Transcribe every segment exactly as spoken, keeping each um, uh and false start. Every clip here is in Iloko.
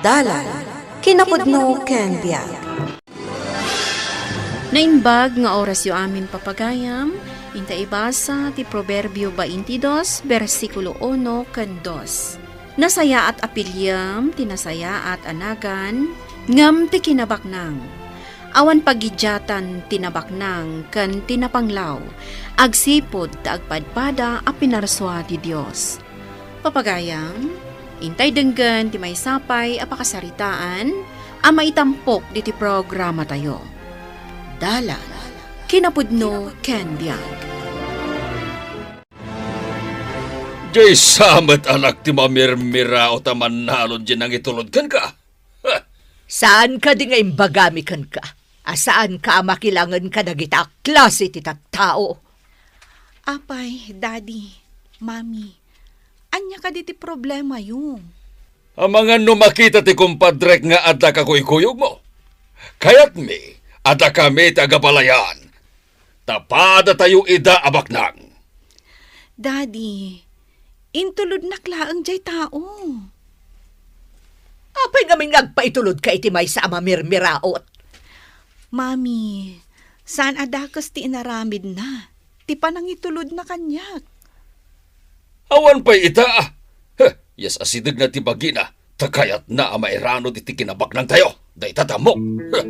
Dalan, kinapudno ken biag. Naimbag nga orasyo amin, papagayam, inta ibasa ti Proverbio baintidos, bersikulo uno ken dos. Nasayaat a piliem ti nasayaat a nagan, ngem ti kinabaknang. Awan pagidiatan ti nabaknang ken ti napanglaw, agsipud ta agpadpada a pinarsua ti Dios. Papagayam, intay denggen ti maysa pay a pakasaritaan a maitampok diti programatayo. Dalan, kinapudno ken biag. Diay sa met, anak, ti mamirmiraot a mannalon diay nangitulod kenka? Saan kadi nga imbagami kenka a saanka a makilangen kadagita a klase ti tattao? Apay, Daddy, Mami, ania kadi ti problemayo? Amangan no makita ti kumpadrek nga adda kakuykuyogmo. Kayatmi a dakami ti agabalayan, ta padatayo ida a baknang. Daddy, intulodnak laeng jay tao. Apay ngamin nga agpaitulodka iti maysa a mamirmiraot? Mami, saan a dakes ti inaramidna, ti panangitulodna kaniak. Awan pay ita. Heh, yes, asidegna ti bagina, ta kayatna a mairanod iti kinabaknangtayo. Dayta tamok. Heh.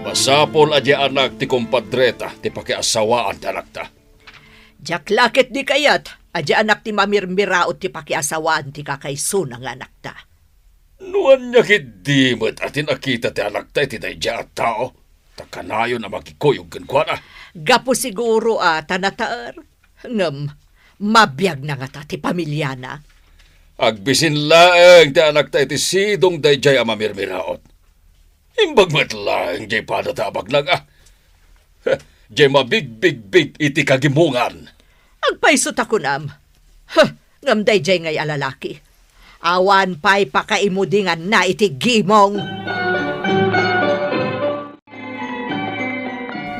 Masapul a diay anak ti kumpadreta ti pakiasawaan ti anakta. Diak la ketdi kayat a diay anak ti mamirmiraot ti pakiasawaan ti kakaisuna nga anakta. No ania ketdi met a ti nakita ti anakta iti daydiay a tao, ta kanayon a makikuyog kenkuana? Gapu siguro a ta nataer, ngem mabiagna ngata ti pamiliana. Agbisin laeng ti anakta iti sidong daydiay a mamirmiraot. Imbag met laeng diay padata a baknang, a. Heh, diay mabigbigbig iti kagimongan. Agpayso ta kunam. Huh, ngem daydiay ngay a lalaki, awan pay pakaimudinganna iti gimong.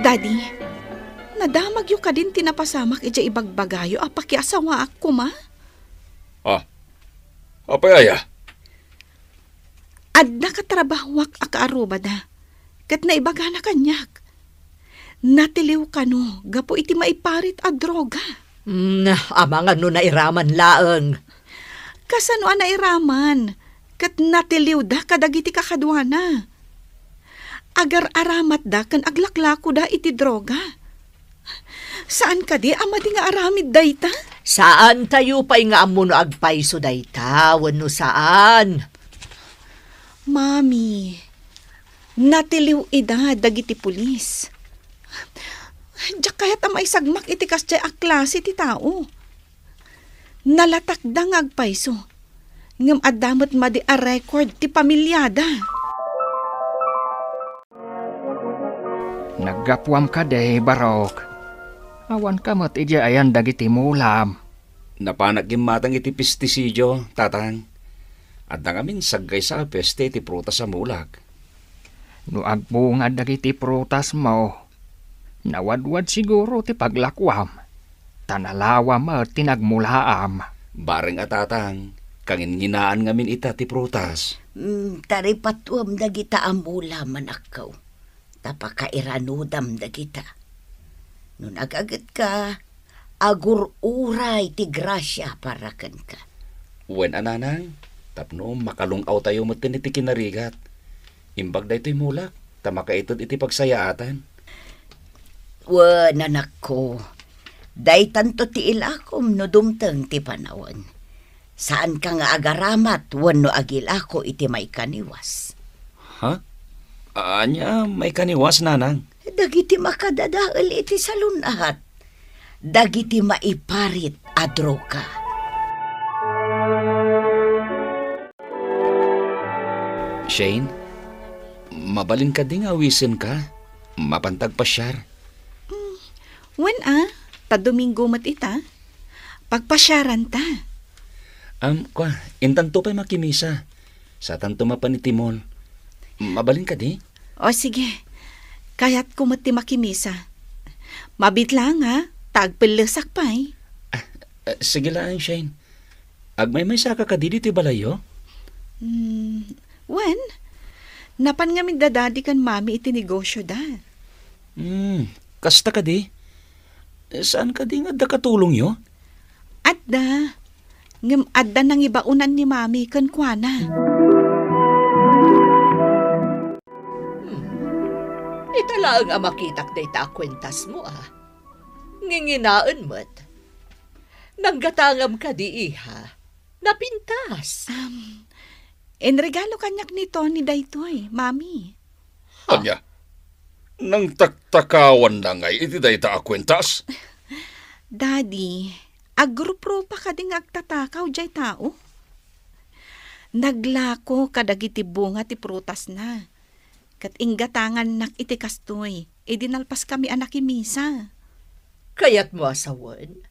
Daddy, nadamagyo kadin ti napasamak idiay ibagbagayo a pakiasawaak koma? Ah, apay aya? Adda katrabahoak a kaarrubada, ket naibagana kaniak. Natiliw kano gapu iti maiparit a droga. Mm, amangan no nairaman laeng. Kasano a nairaman ket natiliwda kadagiti kakaduana? Agar-aramatda ken aglaklakoda iti droga. Saan kadi a madi nga aramid dayta? Saantayo pay nga ammo no agpayso dayta wenno saan. Mami, natiliw ida dagiti pulis. Diak kayat a maisagmak iti kasdiay a klase ti tao. Nalatakda nga agpayso, ngem adda met madi a record ti pamiliada. Naggapuam kadi, Barok? Awanka met idiay ayan dagiti mulam. Napanak gimmatang iti pestisidio, Tatang. Adda ngamin saggaysa a peste iti prutas a mulak. No agbunga dagiti prutasmo, nawadwad siguro ti paglakuam, ta nalawa met ti nagmulaam. Bareng a, Tatang, kanginnginaan ngamin ita ti prutas. Mm, taripatuem dagita a mula, manakko, ta pakairanudam dagita. No nagagetka, agur-uray ti grasia para kenka. Wen a, Nanang, tapno makalung-awtayo metten iti kinarigat. Imbag daytoy mulak, ta makaited iti pagsayaatan. Wen, anakko, daytanto ti ilakom no dumteng ti panawen. Saanka nga agaramat wenno agilako iti maikaniwas. Ha? Ania maikaniwas, Nanang? Dagiti makadadael iti salun-at. Dagiti maiparit a droga. Shane, mabalin kadi nga awisenka? Mapanta agpasiar? Mm, wen a, ta Domingo met ita. Pagpasiaranta. Am, kua, intanto pay makimisa. Satanto mapan iti mall. Mabalin kadi? O, sige. Kayatko met ti makimisa. Mabiit laeng, ha? Ta agpellesak pay. Ah, ah, sige laeng, Shane. Agmaymaysaka kadi ditoy balayyo? Hmm, wen, napan ngamin da Daddy ken Mami iti negosyoda. Hmm, kasta kadi? Saan kadi nga adda katulongyo? Adda. Ngem adda nangibaonan ni Mami kenkuana. Hmm. Ita laeng a makitak dayta a kuentasmo, a. Nginginaen met. Nanggatangam kadi, iha? Napintas. Um, inregalo kaniak ni Tony daytoy, Mami. Ha? Ania? Nangtaktakawanna ngay iti dayta a kuentas? Daddy, agruprupa kadi nga agtatakaw jay tao. Naglako kadagiti bunga ti prutasna, ket inggatangannak iti kastoy idi nalpaskami a nakimisa. Kayatmo a sawen,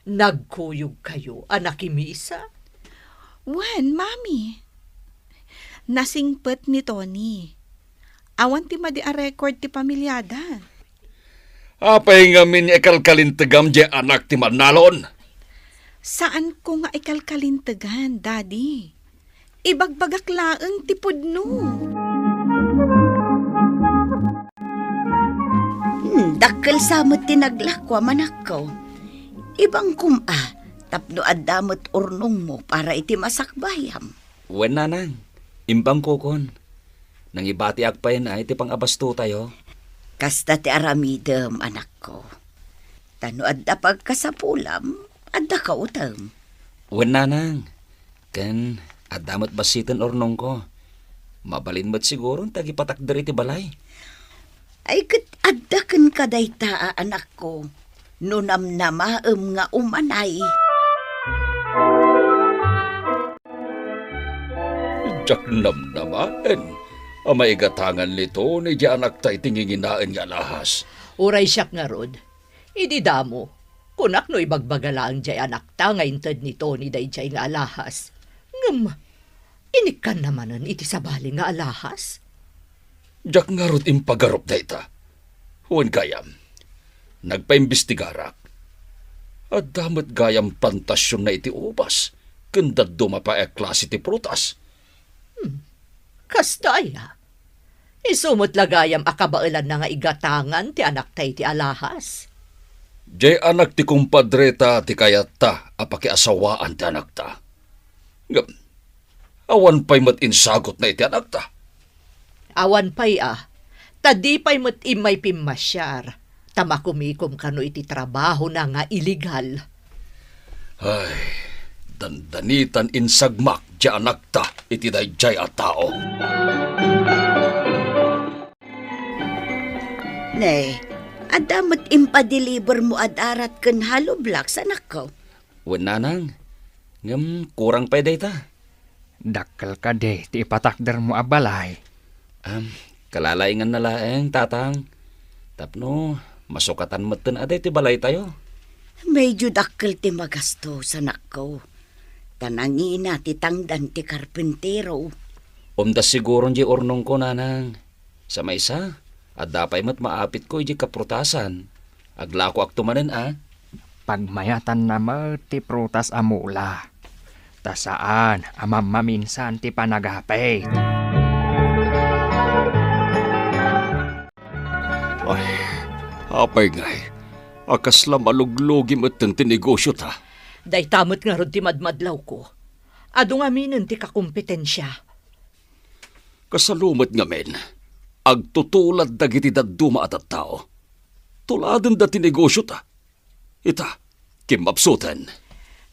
nagkuyogkayo a nakimisa? Wen, Mami. Nasingpet ni Tony. Awan ti madi a record ti pamiliada. Apay ngamin nga ikalkalintegam jay anak ti mannalon? Saanko nga ikalkalintegan, Daddy. Ibagbagak laeng ti pudno. Hmm, dakkel sa met ti naglako a manakko. Ibangkom a, tapno adda met urnongmo para iti masakbayam. Wen, nanang, imbangkokon. Nangibatiak pay a iti pangabastotayo. Kasta ti aramidem, anakko. Ta no adda pagkasapulam, adda kaotem. Wen, nanang, ken adda met bassiten urnongko. Mabalin met siguron ti agipatakder iti balay. Ay, ket adda kenka dayta a anakko, no namnamaem nga umanay. Diak namnamaen a maigatangan ni Tony jay anakta iti nginginaen nga alahas. Uray siak ngarud, idi damo, kunak no ibagbaga laeng jay anakta nga inted ni Tony dayjay nga alahas. Ngem, inikkanna manen iti sabali nga alahas? Diak ngarud impagarup dayta. Wen gayam, nagpaimbestigarak. Adda met gayam plantasionna iti ubas ken dadduma pay a klase ti prutas. Hmm, kasta aya? Isu met la gayam a kabaelanna nga igatangan ti anakta iti alahas. Jay anak ti kumpadreta ti kayatta a pakiasawaan ti anakta. Ngem, awan pay met insagutna iti anakta. Awan pay a, ta di pay met immay pimmasiar, ta makumikom kano iti trabahona nga iligal. Ay, dandanitan insagmak ti anakta iti daydiay a tao. Ne, adda met impadelivermo a darat ken hollow blocks, anakko? Wen, nanang. Ngem kurang pay dayta. Dakkel kadi ti ipatakdermo a balay? Am, kalalainganna laeng, tatang. Tapno masukatan metten a daytoy balaytayo. Medyo dakkel ti magastos, anakko. Ta nangina ti tangdan ti karpentero. Umdas siguron jay urnongko, nanang. Sa maysa, adda pay met maapitko idiay kaprutasan. Aglakoakto manen a. Pagmayatanna met ti prutas a mula, ta saan a mammaminsan ti panagapit. Ay, apay ngay, a kasla maluglugi metten ti negosyota? Dayta met ngarud ti madmadlawko. Adu ngaminen ti kakompetensia. Kasano met ngamin, agtutulad dagiti dadduma a tattao. Tuladenda ti negosyota. Ita, kimmapsuten.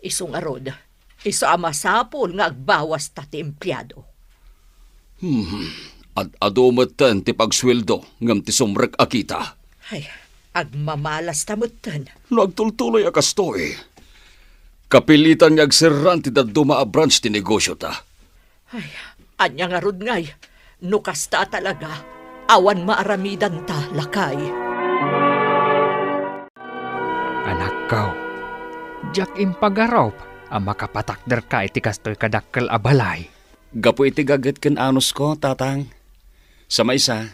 Isu ngarud, isu a masapul nga agbawasta ti empleado. Hmm, ad-adu metten ti pagsueldo ngem ti sumrek a kita. Ay, agmamalasta metten. No agtultuloy a kastoy, kapilitan nga agserran ti dadduma a branch ti negosyota. Ay, ania ngarud ngay? No kasta a talaga, awan maaramidanta, lakay. Anakko, diak impagarup a makapatakderka iti kastoy kadakkel a balay. Gapu iti gaget ken anusko, tatang. Sa maysa,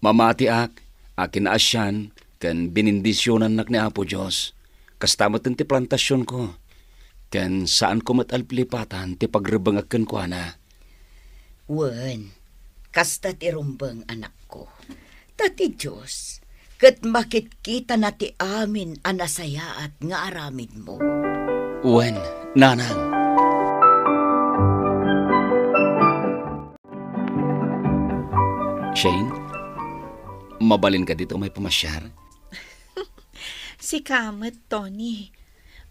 mamatiak a kinaasian ken binindisionannak ni Apo Dios. Kasta met ti plantasionko. Ken saanko met a liplipatan ti pagrebbengek kenkuana. Wen, kasta ti rumbeng, anakko. Ta ti Dios, ket makitkitana ti amin a nasayaat nga aramidmo. Wen, nanang. Shane, mabalin kadi ti umay pamasiar? Sika met, Tony.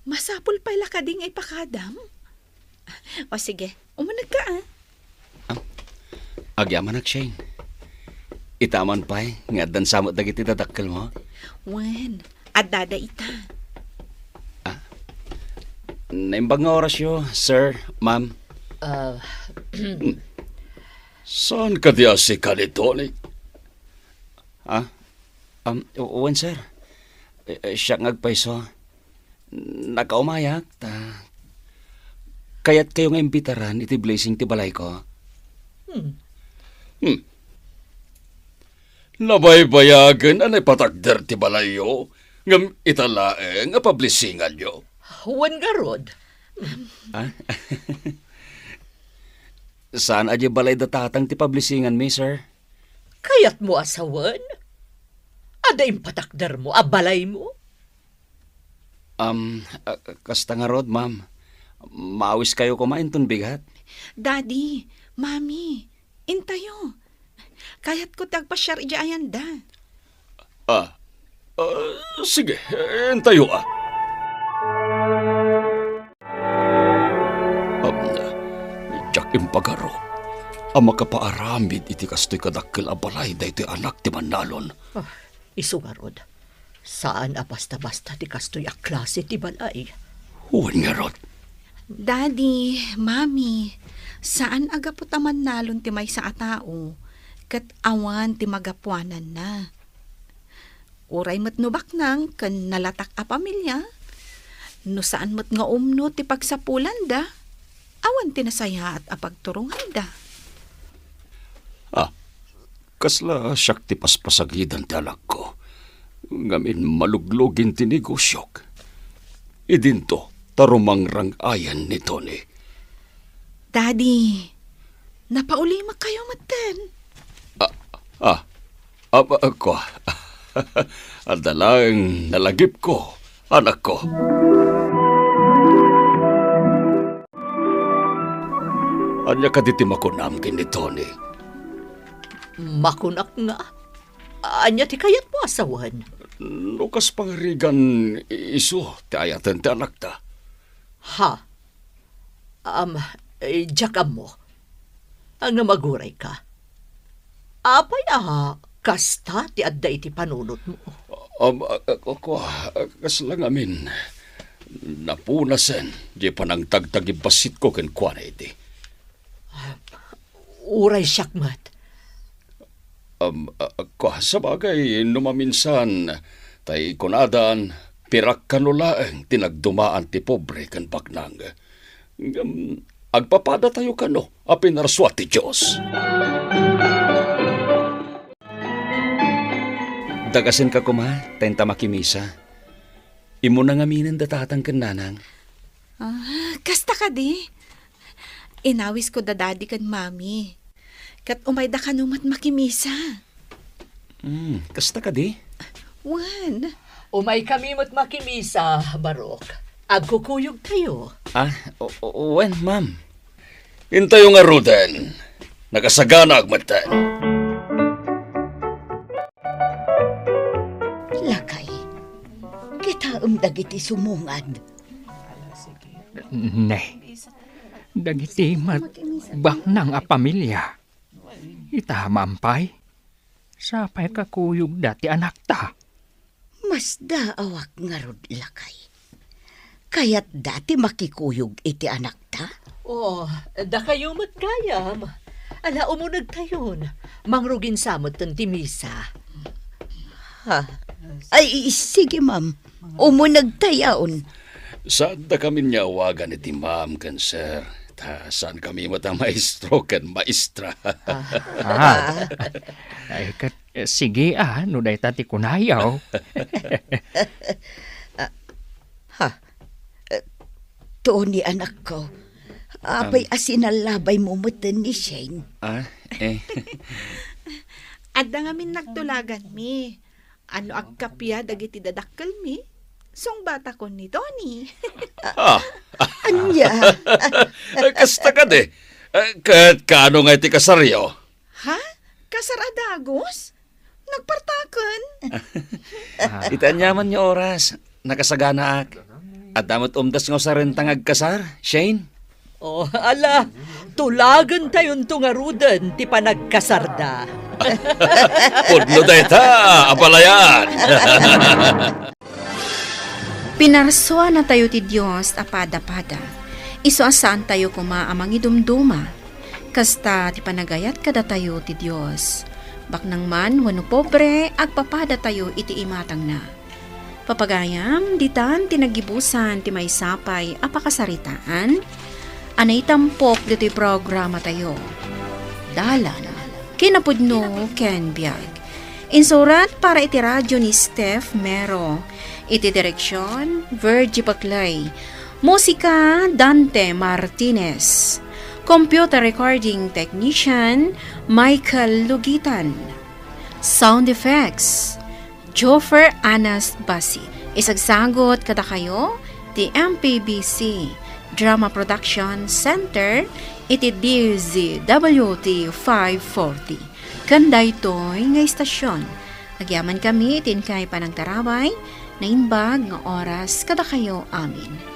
Masapul pay la kadi nga ipakadam? O sige, umunegka, a. A, agyamanak, Shane. Ita man pay nga addan sa met dagiti dadakkelmo? Wen, addada ita. A, naimbag nga orasyo, sir, ma'am. A, saan kadi a sika ni Tony? A, um, wen, sir. E, e, siak nga agpayso. Nakaumayak, ta kayatkayo nga imbitaran iti blessing ti balayko. Hmm. Hmm. Nabaybayagen a naipatakder ti balayyo, ngem ita laeng a pablessinganyo. Wen ngarud. A? Saan a diay balay da tatang ti pablessinganmi, sir? Kayatmo a sawen? Adda impatakdermo a balaymo? Um, a, kasta ngarud, ma'am. Maawiskayo koma inton bigat. Daddy, Mami, intayo. Kayatko ti agpasiar idiay ayanda. A, a, sige, intayo, a. Am, diak impagaro a makapaaramid iti kastoy kadakkel a balay daytoy anak ti mannalon. A, isu ngarud, saan a basta-basta ti kastoy a klase ti balay. Wen ngarud. Daddy, Mami, saan a gapu ta mannalon ti maysa a tao, ket awan ti magapuananna. Uray met no baknang ken nalatak a pamilia, no saan met nga umno ti pagsapulanda, awan ti nasayaat a pagturonganda. A, kasla siak ti paspasagidan ti anakko, ngamin maluglugin ti negosiok. Idinto ta rumangrang-ayan ni Tony. Daddy, napaulimekkayo metten. A, a, a, a, kua. Adda laeng nalagipko, anakko. Ania kadi ti makunam ken ni Tony? Makunak nga, ania ti kayatmo a sawen? No kas pangarigan, isu ti ayaten ti anakta. Ha? Am, eh, diak ammo. Ngem agurayka. Apay a kasta ti adda iti panunotmo? Am, a, a, kua, a, kasla ngamin, napunasen diay panangtagtagibbassitko kenkuana idi. Uray siak met. Am, a, a, kua, sabagay, no maminsan, tay kunadan, pirak kano laeng ti nagdumaan ti pobre ken baknang. Ngem, agpapadatayo kano a pinarsua ti Dios. Dagasenka koma, ta inta makimisa. Immuna ngaminen da tatang ken nanang. A, kasta kadi? Inawisko da daddy ken mami. Ket umayda kano met makimisa. Hmm, kasta kadi? Wen. Umaykami met makimisa, Barok. Agkukuyogtayo. A, o, o, wen, ma'am. Intayo ngaruden. Nakasaganaak metten. Lakay, kitaem dagiti sumungad. Ne, dagiti met baknang a pamilia. Ita, ma'am pay, sapay kakuyogda ti anakta. Masdaawak ngarud, lakay. Kayatda ti makikuyog iti anakta? O, dakayo met gayam. Ala, umunegtayon. Mangrugin sa metten ti misa. Ha? Ay, sige, ma'am. Umunegtayon. Saandakamin nga awagan iti ma'am ken sir. Ta saankami met a maestro ken maestra. Ah. Ay, ket, eh, sige, a, no dayta ti kunayo. Ah, ha? Eh, Tony, anakko. Apay Um, a sinallabay mo metten ni Shane? Ah, eh. Adda ngamin nagtulaganmi. Ano agkappia dagiti dadakkelmi? Sungbatakon ni Tony. Ah. Ania? Kasta kadi. Eh, ket kaano nga iti kasaryo? Ha? Kasar a dagus? Nagpartaken? Iti aniaman nga oras, nakasaganaak. Adda met umdas nga usarenta nga agkasar, Shane? Oh, ala, tulagentayonto ngaruden ti panagkasarda. Pudno dayta, abalayan. Pinarsuanatayo ti Dios a padapada. Isu a saantayo koma a mangidumduma. Kasta ti panagayat kadatayo ti Dios. Baknang man wenno pobre, agpapadatayo iti imatangna. Papagayam, ditan ti naggibusan ti maysa pay a pakasaritaan a naitampok ditoy programatayo. Dalan, kinapudno ken biag. Insurat para iti radyo ni Steph Mero. Iti direksyon, Virgie Paclay. Musika, Dante Martinez. Computer recording technician, Michael Lugitan. Sound effects, Joffer Anas Basi. Isagsagut kadakayo ti M P B C Drama Production Center iti D Z W T five forty. Ken daytoy nga istasyon, agyamankami iti inkay panangtarabay, naimbag nga oras kadakayo amin.